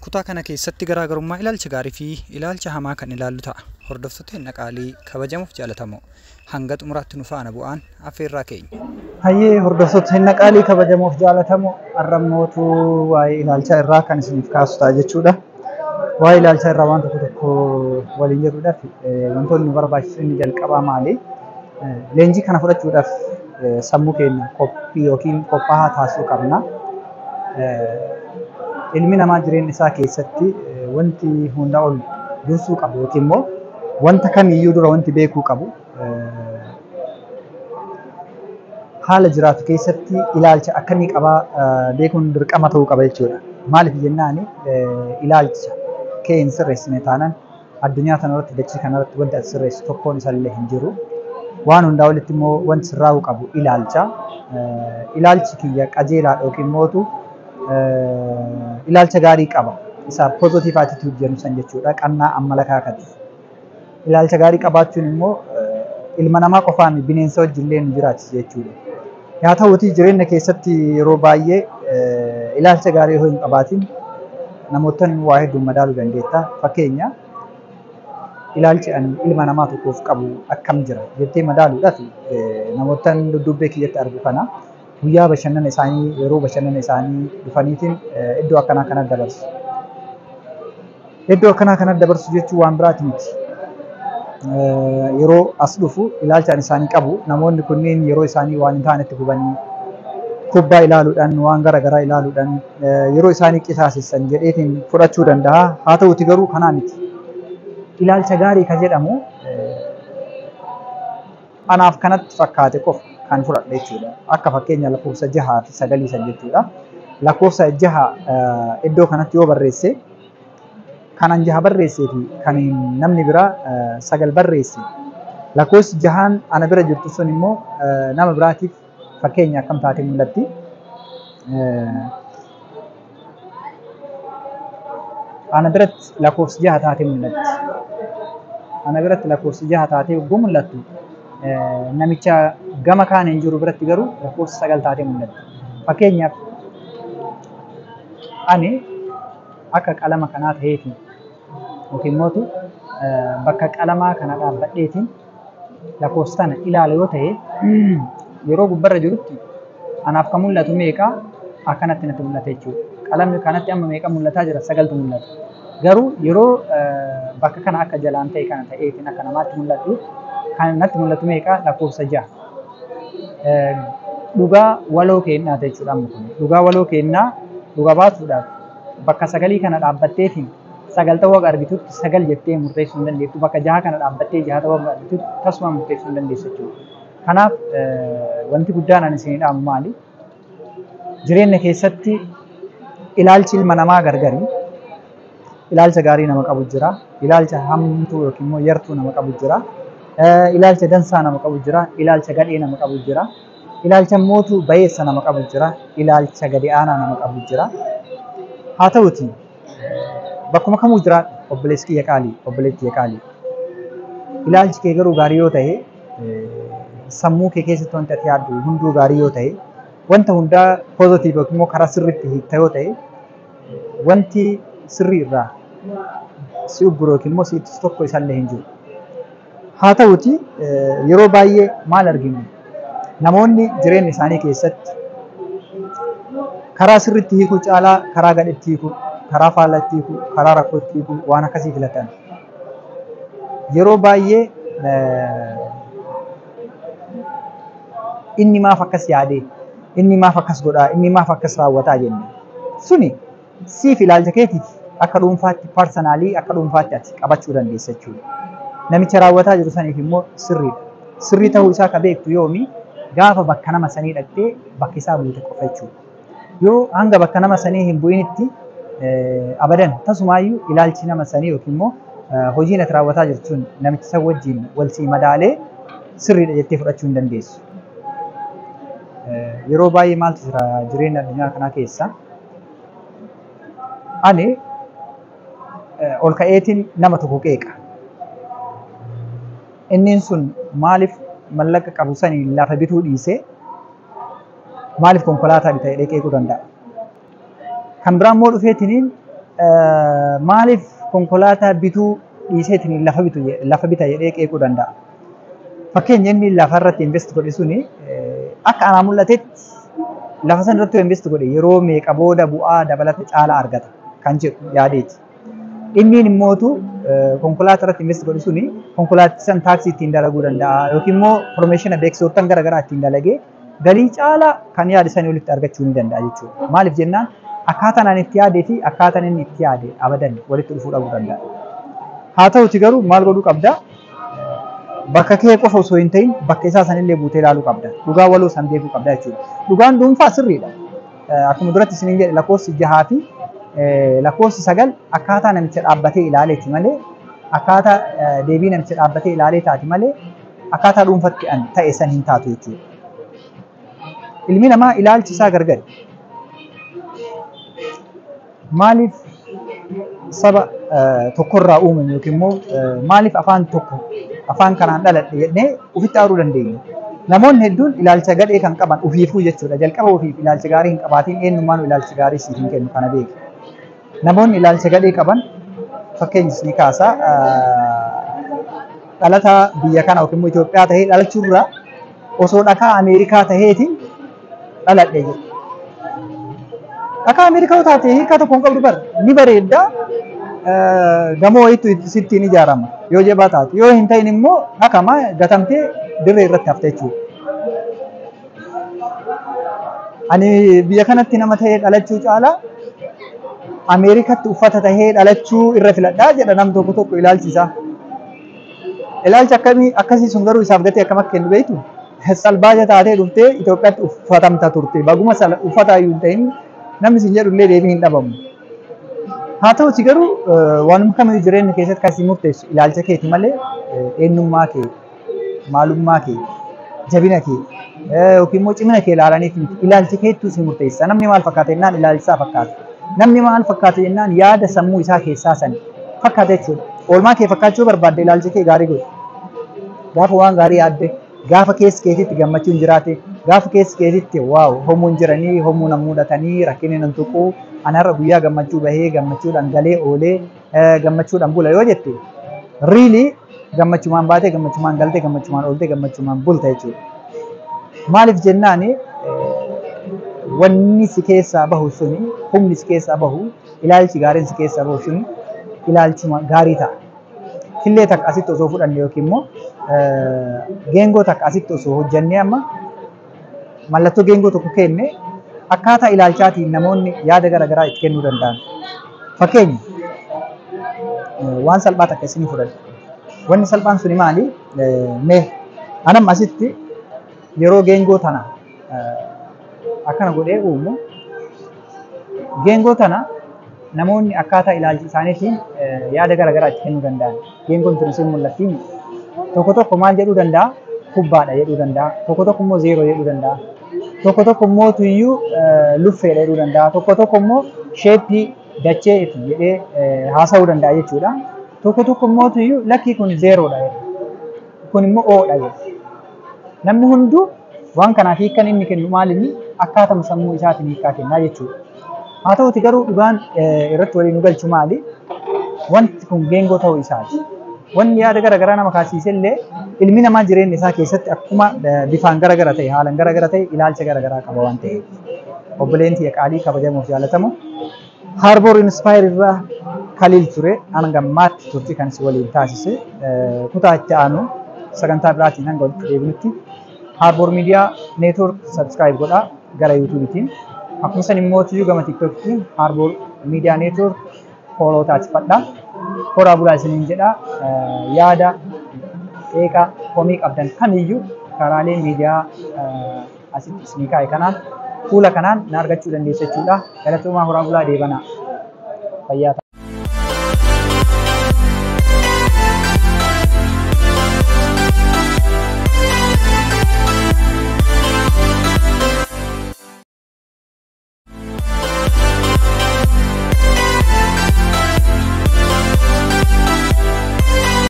Kutaa kana keessatti garaagarummaa ilaalcha gaarii fi ilaalcha hamaa kan ilaallu ta'a. Hordoftoota hin qaalii kabajamuuf jaalatamoo hanga xumuraatti nu faana bu'aan affeerraa keenya. Hayyee hordoftoota hin qaalii kabajamuuf jaalatamoo har'ammootu waa'ee ilaalcha irraa kan isiniif kaasu ta'a jechuudha. Waa'ee ilaalcha irraa waan tokko tokko waliin jedhuudhaaf wantoonni nu barbaachisu inni jalqabaa maali? Leenjii kana fudhachuudhaaf sammuu keenya qophii yookiin qophaa'aa taasisuu qabna. Ilmi namaa jireenya isaa keessatti wanti hundaa ol dursuu qabu yookiin immoo wanta kamiyyuu dura wanti beekuu qabu haala jiraatu keessatti ilaalcha akkamii qabaa beekuun dirqama ta'uu qaba jechuudha. Maaliif jennaan ilaalcha kee hin sirreessine taanaan addunyaa kanarratti dachee kanarratti wanti ati sirreessu tokkoon isallee hin jiru. Waan hundaa olitti immoo wanti sirraa'uu qabu ilaalcha. Ilaalchi kiyya qajeelaadha yookiin mootu ilaalcha gaarii qaba. Isa positive attitude jennu san jechuudha. Qannaa ammalakaakati. Ilaalcha gaarii qabaachuun immoo ilma namaa qofaan bineensa wajjillee nu jiraachisa jechuudha. Haa ta'uutii jireenya keessatti yeroo baay'ee ilaalcha gaarii yoo hin qabaatin namoottan waa hedduu madaaluu dandeetta. Fakkeenya ilaalchi ani ilma namaa tokkoof qabu akkam jira jettee madaaluudhaaf namoottan duddubbee kiyyatti argu kana guyyaa bashannana isaanii yeroo bashannana isaanii dhufaniitiin iddoo akkanaa kana dabarsu. Iddoo akkanaa kana dabarsu jechuun waan biraati miti. Yeroo as dhufu ilaalcha ani isaanii qabu namoonni kunneen yeroo isaanii waan hin taanetti gubanii kubbaa ilaaluudhaan waan gara garaa ilaaluudhaan yeroo isaanii qisaasessan jedheetiin fudhachuu danda'a. Haa ta'uuti garuu kanaa miti. Ilaalcha gaarii kan jedhamu anaaf kanatti fakkaate qofa kan fudhadhe jechuudha. Akka fakkeenya lakkoofsa 6 fi 9 san jechuudha. Lakkoofsa 6 iddoo kanatti yoo barreesse kanan 6 barreessee fi kan namni biraa 9 barreesse lakkoofsi 6 ana bira jirtu sun immoo nama biraatiif fakkeenya akkam taatee mul'atti. Ana biratti lakkoofsi 6 taatee mul'atti. Ana biratti lakkoofsi 6 taatee yogguu mul'attu namicha gama kaan hin jiru biratti garuu lakkoofsa 9 taatee mul'atti. Fakkeenyaaf ani akka qalama kanaa ta'eetiin yookiin immoo bakka qalamaa kana dhaabbadheetiin lakkoofsa tana ilaala yoo ta'e yeroo gubbarra jirutti anaaf kan mul'atu meeqa akkanatti natti mul'ata jechuudha. Qalamni kanatti amma meeqa mul'ataa jira? 9tu mul'ata. Garuu yeroo bakka kana akka jalaan ta'e kana ta'eetiin akka namaatti mul'atu kan natti mul'atu meeqa? Lakkoofsa 6. Dhugaa waloo kennaa jechuudha amma kun. Dhugaa waloo kennaa dhugaa baasuudhaaf bakka 9 kana dhaabbatteetiin 9 ta'uu argitutti 9 jettee murteessuu hin dandeettu. Bakka 6 kana dhaabbattee 6 ta'uu argitutti tasuma murteessuu hin dandeessu jechuudha. Kanaaf wanti guddaan ani isinii dhaamu maali? Jireenya keessatti ilaalchi ilma namaa gargari. Ilaalcha gaarii nama qabu jira. Ilaalcha hamtuu yookiin immoo yartuu nama qabu jira. Ilaalcha dansaa nama qabu jira. Ilaalcha gadhee nama qabu jira. Ilaalcha mootuu bayeessa nama qabu jira. Ilaalcha gadi aanaa nama qabu jira. Haa ta'uuti bakkuma kamuu jiraadhu obboleessi kiyya qaalii obboleetti kiyya qaalii. Ilaalchi kee garuu gaarii yoo ta'e sammuu kee keessatti wanti ati yaaddu hunduu gaarii yoo ta'e wanta hundaa positive yookiin immoo karaa sirriitti hiikta yoo ta'e wanti sirrii irraa si ugguru yookiin immoo si ittisu tokko isallee hin jiru. Haa ta'uuti yeroo baay'ee maal arginu? Namoonni jireenya isaanii keessatti karaa sirriitti hiikuu caalaa karaa gadheetti hiikuu, karaa faallatti hiikuu, karaa rakkootti hiikuu waan akkasii filatan. Yeroo baay'ee inni maaf akkas yaadee, inni maaf akkas godhaa, inni maaf akkas raawwataa jenna. Suni siif ilaalcha keetiif akka dhuunfaatti parsanaalii akka dhuunfaatti ati qabachuu dandeessa jechuudha. Namicha raawwataa jiru saniif immoo sirriidha. Sirrii ta'uu isaa ka beektu yoomi gaafa bakka nama sanii dhaqxee bakka isaa buute qofa jechuudha. Yoo hanga bakka nama sanii hin bu'initti abadan tasumaayyuu ilaalchi nama sanii yookiin immoo hojiin ati raawwataa jirtu sun namicha san wajjin wal sii madaalee sirriidha jettee fudhachuu hin dandeessu. Yeroo baay'ee maaltu jira jireenya addunyaa kanaa keessa? Ani ol ka'eetiin nama tokko qeeqa. Inni sun maaliif mallaqa qabu sanii lafa bituu dhiisee maaliif konkolaataa bita jedhee qeequu danda'a. Kan biraa immoo dhufeetiniin Maaliif konkolaataa bituu dhiiseetiin lafa bita jedhee qeequu danda'a. Fakkeenya inni lafa irratti invest godhe suni akka anaa mul'atetti lafa sana irratti invest godhe yeroo meeqa booda bu'aa dabalata caalaa argata kan jedhu yaadeeti. Inni immootu konkolaataa irratti invest godhe suni konkolaachisan taaksii ittiin dalaguu danda'a yookiin immoo promotion beeksisoottan garaagaraa ittiin dalagee galii caalaa kan yaade sanii olitti argachuu ni danda'a jechuudha. Maaliif jennaan akkaataan ani itti yaadee fi akkaataan inni itti yaade abadan walitti dhufuu dhabuu danda'a. Haa ta'uti garuu maal godhuu qabda? Bakka kee qofa osoo hin ta'in bakka isaa sanillee buutee ilaaluu qabda. Dhugaa waloo san beekuu qabda jechuudha. Dhugaan dhuunfaa sirriidha. Akkuma duratti isiniin jedhe lakkoofsi 6 fi lakkoofsi 9 akkaataa namicha dhaabbatee ilaaleeti malee akkaataa deebii namicha dhaabbatee ilaalee taati malee akkaataa dhuunfatti ta'e san hin taatu jechuudha. Ilmi namaa ilaalchi isaa gargari. Maaliif saba tokkorraa uumame yookiin immoo maaliif afaan tokko afaan kanaan dhaladhe jennee ofitti aaruu dandeenya. Namoonni hedduun ilaalcha gadhee kan qaban ofiifuu jechuudha. Jalqaba ofiif ilaalcha gaarii hin qabaatiin eenyummaan ilaalcha gaarii siif hin kennu kana beeki. Namoonni ilaalcha gadhee qaban fakkeenyis ni kaasa. Dhalataa biyya kana yookiin immoo Itoophiyaa tahee dhalachuurraa osoo dhakaa Ameerikaa taheetiin dhaladhe jedhu. Dhakaa Ameerikaa yoo taate hiikaa tokko hin qabdu bara ni bareedda. Gamoo wayiitu sittiin ijaarama yoo jabaa taate yoo hin ta'in immoo dhakama gatamtee dirree irratti hafte jechuudha. Ani biyya kanatti nama ta'ee dhalachuu caalaa Ameerikatti uffata tahee dhalachuu irra filadhaa jedha nam tokko tokko ilaalchi isaa. Ilaalchi akkamii akkasii sun garuu isaaf gatii akkam akka kennu beektu? Salbaaja taatee dhuftee Itoophiyaatti uffatamta turte. Baguma uffata iyyuu hin ta'in namni sin jedhu illee deebii hin dhabamu. Haa ta'uti garuu waanuma kamiyyuu jireenya keessatti kan si murteessu ilaalcha keeti malee eenyummaa kee, maalummaa kee, jabina kee yookiin immoo cimina kee ilaalaniif miti. Ilaalchi keettuu si murteessa. Namni maal fakkaata jennaan ilaalchi isaa fakkaata. Namni maal fakkaata jennaan yaada sammuu isaa keessaa san fakkaata jechuudha. Oolmaa kee fakkaachuu barbaadde ilaalchi kee gaarii godhi. Gaafa waan gaarii yaadde, gaafa keessa keetitti gammachuun jiraate, gaafa keessa keetitti waaw homuun jiranii, homuu nan mudatanii, rakkinni nan tuquu, anarra guyyaa gammachuu bahee, gammachuudhaan galee oolee, gammachuudhaan bula yoo jette, riilii gammachumaan baatee, gammachumaan galtee, gammachumaan ooltee, gammachumaan bulta jechuudha. Maaliif jennaani wanni si keessaa bahu suni, humni si keessaa bahu, ilaalchi gaariin si keessaa bahu suni ilaalchuma gaarii ta'a. Killee takka asitti osoo fudhanne yookiin immoo geengoo takka asitti osoo hojjannee amma mallattoo geengoo tokko kenne akkaataa ilaalchaatiin namoonni yaada garaagaraa itti kennuu danda'an. Fakkeenya waan salphaa takka isinii fudhadha. Wanni salphaan suni maali? Mee anam asitti yeroo geengoo tana akkana godhee uumu geengoo tana namoonni akkaataa ilaalcha isaaniitiin yaada garaagaraa itti kennuu danda'an. Geengoon tun isin mul'attiin tokko tokko maal jedhuu danda'a? Kubbaadha jedhuu danda'a. Tokko tokko immoo zeeroo jedhuu danda'a. Tokko tokko immoo tuyyuu luffeedha jedhuu danda'a. Tokko tokko immoo sheeppii dachee jedhee haasa'uu danda'a jechuudha. Tokko tokko immoo tuyyuu lakkii kun zeeroodha jedha. Kun immoo oodha jedha. Namni hunduu waan kanaaf hiikkan inni kennu maal inni akkaatama sammuu isaatiin hiikkaa kennaa jechuudha. Haa ta'uti garuu dhugaan irratti waliin nu galchu maali? Wanti kun geengoo ta'uu isaati. Wanni yaada garaagaraa nama kaasiise illee ilmi namaa jireenya isaa keessatti akkuma bifaan garaagara ta'e haalaan garaagara ta'e ilaalcha garaagaraa qaba waan ta'eef. Obboleen tiyya qaalii kabajamoo fi jaalatamoo Harbour Inspire irraa Kaliil ture hanga ammaatti turtii kan si waliin taasise kutaa itti aanu sagantaa biraatiin hanga walitti deebinutti Harbour Media Network subscribe godhaa gara YouTube'tiin. Akkuma san immoo tuyyuu gama TikTok'tiin Harbour Media Network follow taasifadhaa. Horaa bulaa isiniin jedha. Yaada qeeqa komii qabdan kamiyyuu karaalee miidiyaa asitti isinii kaa'e kanaan fuula kanaan na argachuu dandeessu jechuudha. Galatoomaa horaa bulaa deebanaa. Fayyaa ta'aa.